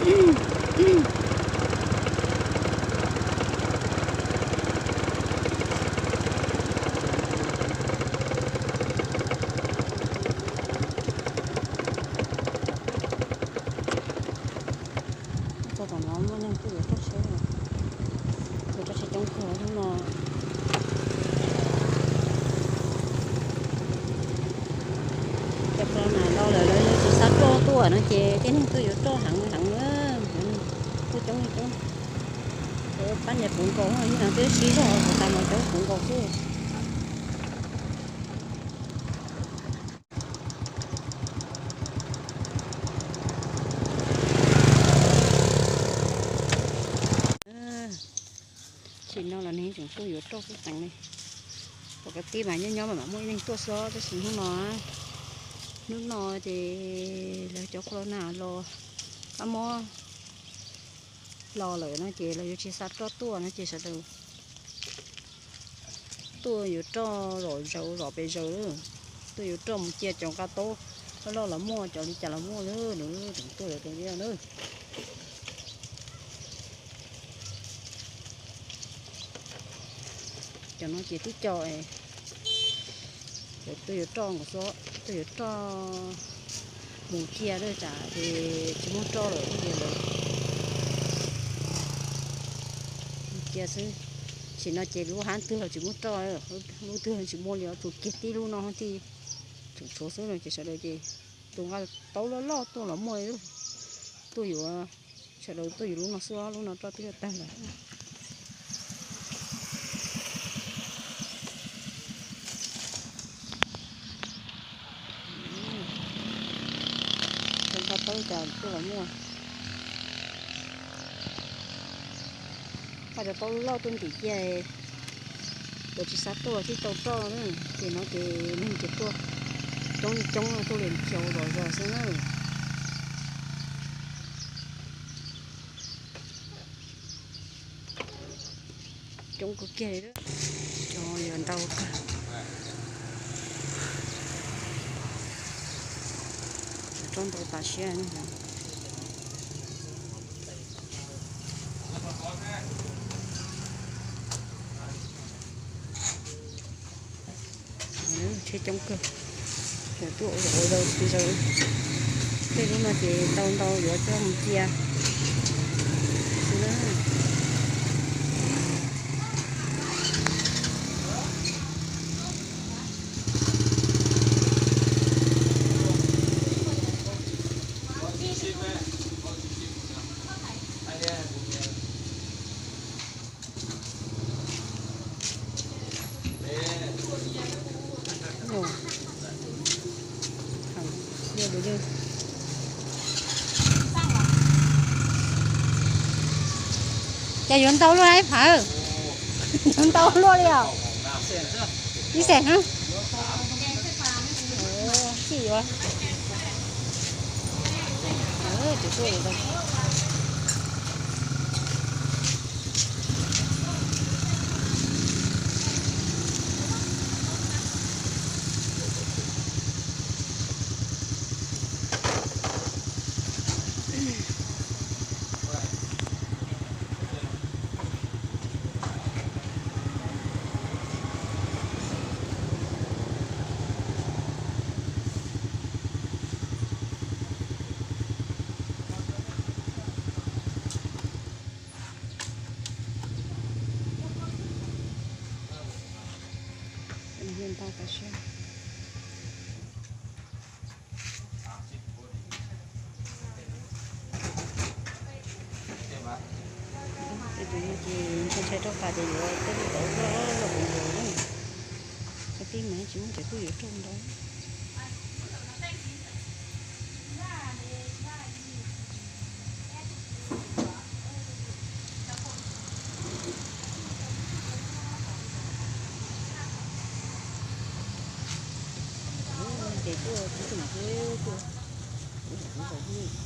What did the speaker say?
Txog tom no muaj neeg tuaj yuav roj tsheb, tuaj roj tsheb coob kawg hnub no. Cov corona los lawm lawv tsis xa roj tuaj no ces tej neeg tuaj yuav roj heev heev, tuaj coob li coob. Pab niag puv nkaus ib no twb sib zog tas no coob puv nkaus xwb. Tsis no los neeg tseem tuaj yuav roj xwb teev li. Pom kas tib mas nyob nyob mas mam muaj ib leeg tuaj xwb tab sis hnub no, hnub no ces lawv cov corona los, kab mob los lawm no ces lawv yuav tsis xa roj tuaj no ces sawv daws tuaj yuav roj zom zaws zom pes zaws, tuaj yuav roj mus cia cov nqa taub loj loj los muaj, cov li cas los muaj lawm, tseem tuaj yuav rau li na. Cov no ces twb co, cov tuaj yuav roj nkaus xwb, tuaj yuav roj mus cia lawm tsam ces tsis muaj roj lawm ces lawv cia xwb. Tsis no ces lub hab twg los tsis muaj roj, lub twg tsis muaj li, tsuas kiag tib lub no thiaj tseem tshuav xwb no ces sawv daws ces tus nqa taub loj loj tuaj los muaj, tuaj yuav, sawv daws tuaj yuav lub no xwb, lub no roj twb yuav tag lawm. Cov nqa taub cas tuaj los muaj. Nqa cov taub loj tuaj ntim cia, cov tsis xav tuaj los thiaj tau roj na. Ces no ces neeg ces tuaj coob li coob, tuaj li xyov zom zaws xwb na. Coob kawg kiag li. Cov yuav ntau kawg. Roj ntau tas siab. Tsheb coob kawg, tuaj ua zaus ua zaus. Tej lub no ces ntau ntau yuav coj mus cia xwb na. Ces yuav ntau luaj ib phav, yuav ntau luaj li os. Ib xeem na. Tsis yuav. Tus no ces ntshai rau qab ces yuav tej lub tauv loj loj kuv yuav na. Cov tib mas tsis muaj cov tuaj yuav rau ntau. Ces tuaj kuv tseem tuaj, kuv tseem tuaj.